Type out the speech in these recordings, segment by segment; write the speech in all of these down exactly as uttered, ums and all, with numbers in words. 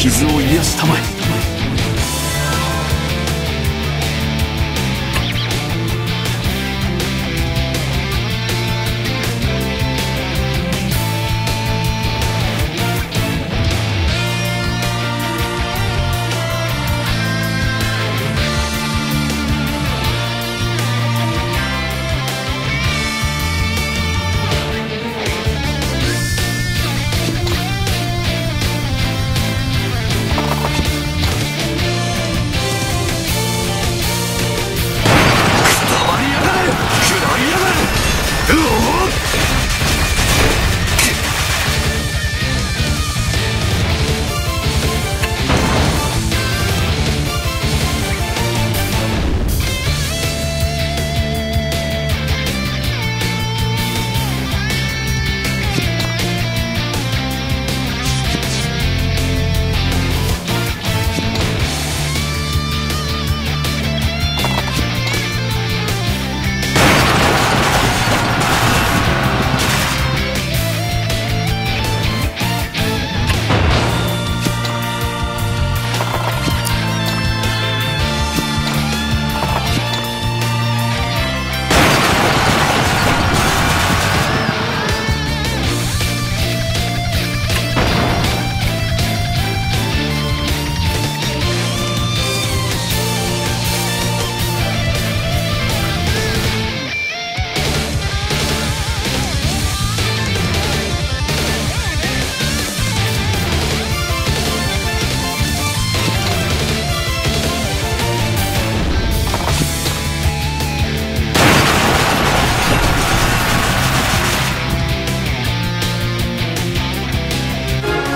傷を癒やしたまえ。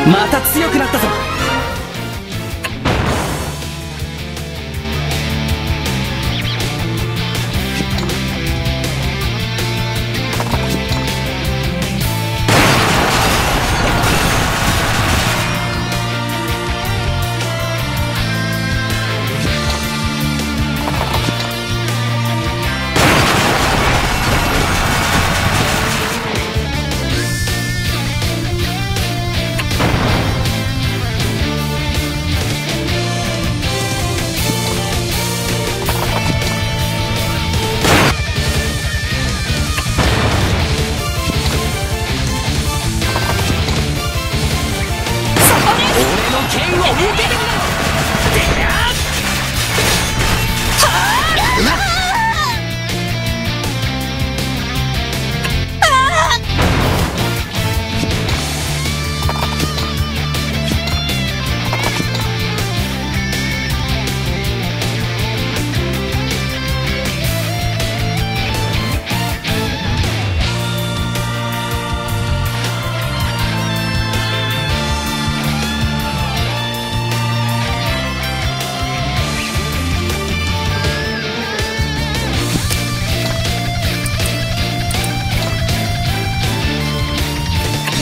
また強くなったぞ。俺の剣を受けてみろ。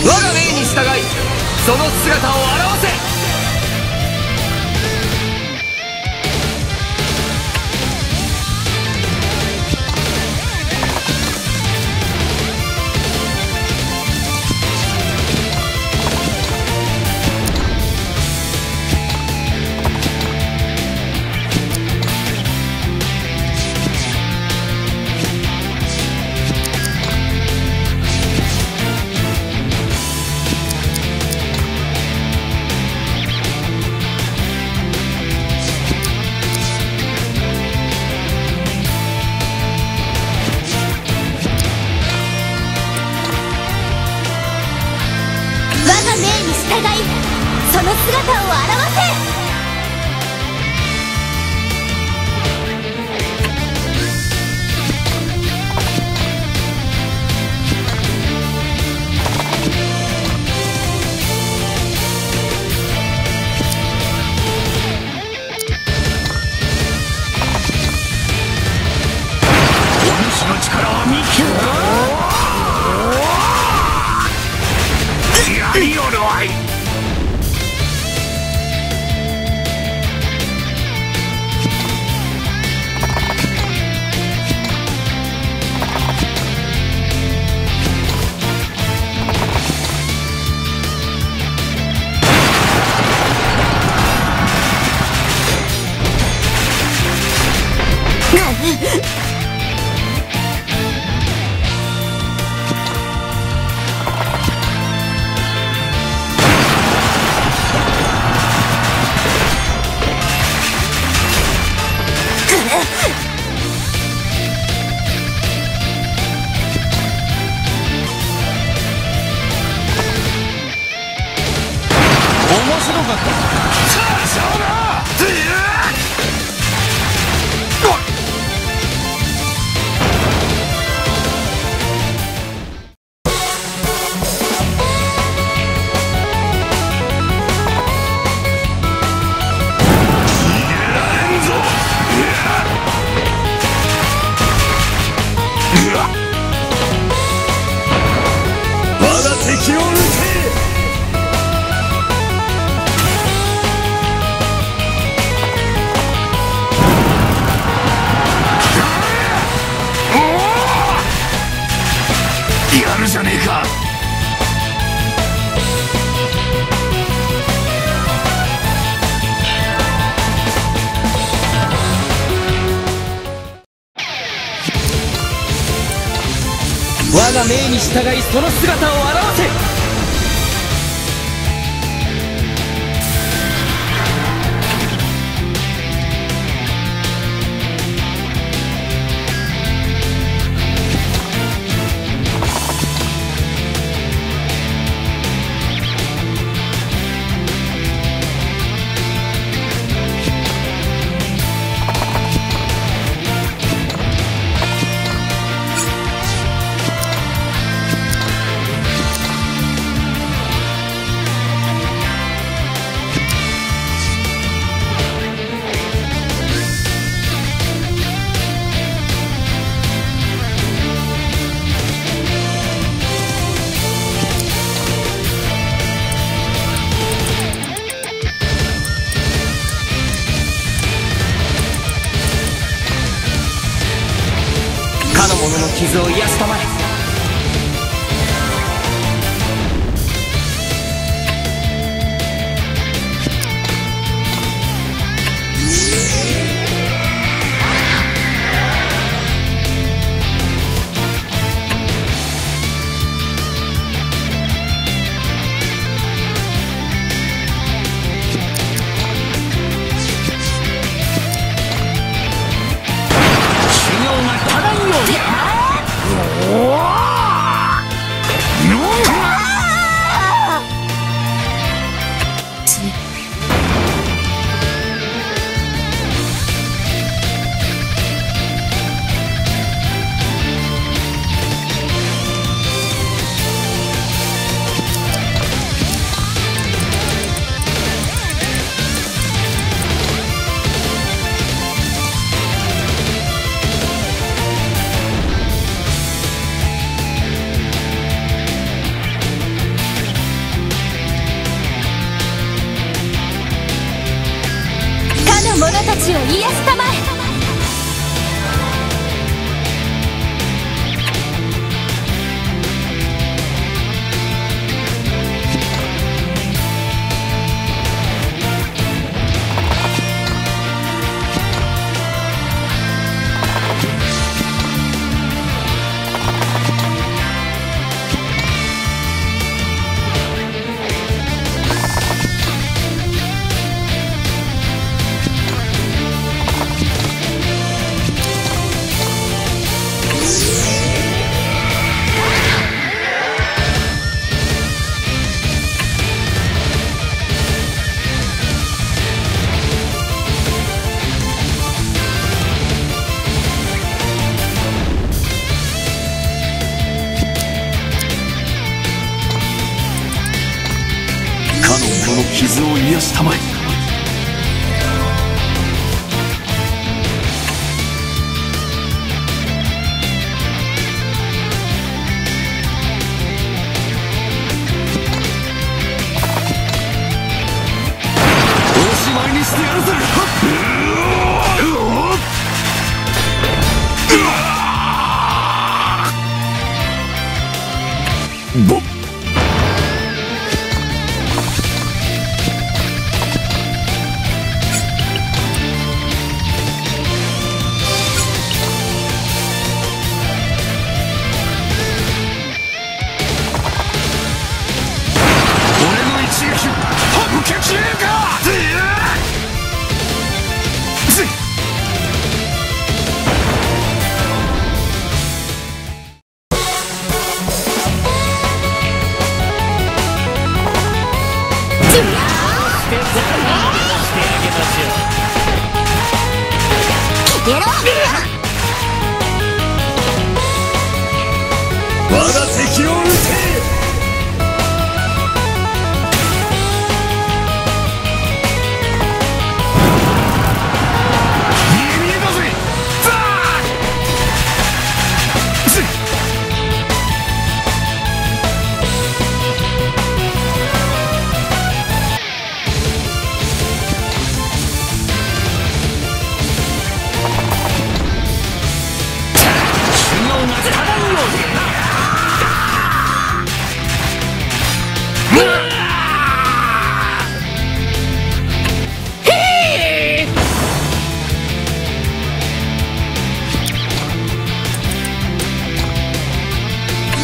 我が命に従い、その姿を現せ。我が命に従い、その姿を現せ。お主の力は見せる。やりおるわい。面白かった。さあ、そうだ。我が敵を討て！やるじゃねえか！ 我が命に従い、その姿を現せ！ かの者の傷を癒したまえ。 修行が足らんようじゃ。かの者たちを癒したまえ。 かの者の傷を癒したまえ。 おしまいにしてやるぜ！我が敵を討て。見えだぜ。バーッ！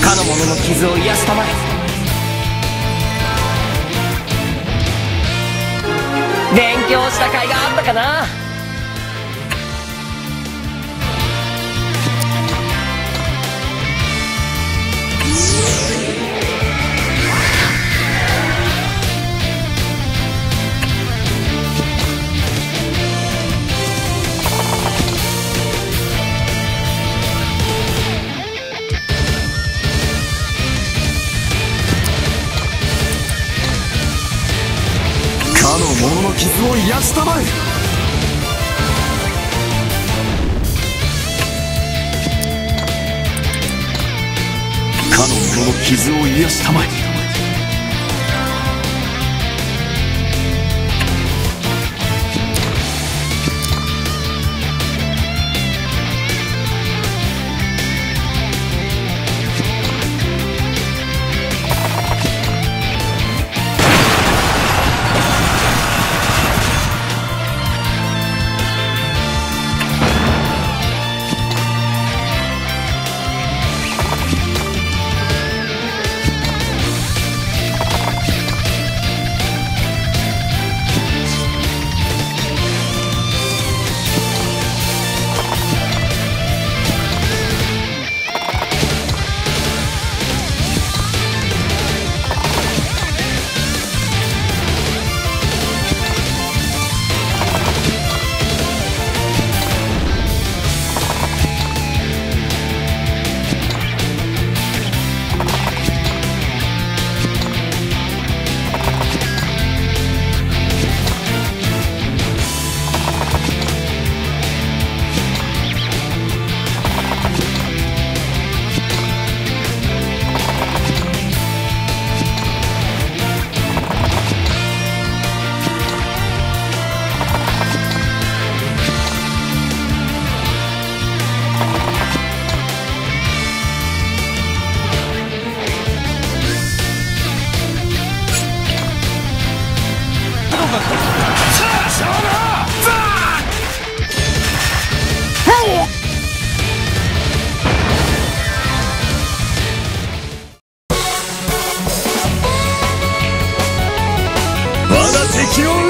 かの者の傷を癒したまえ。勉強した甲斐があったかな。かの者の傷を癒したまえ。かの者の傷を癒したまえ。我が敵を討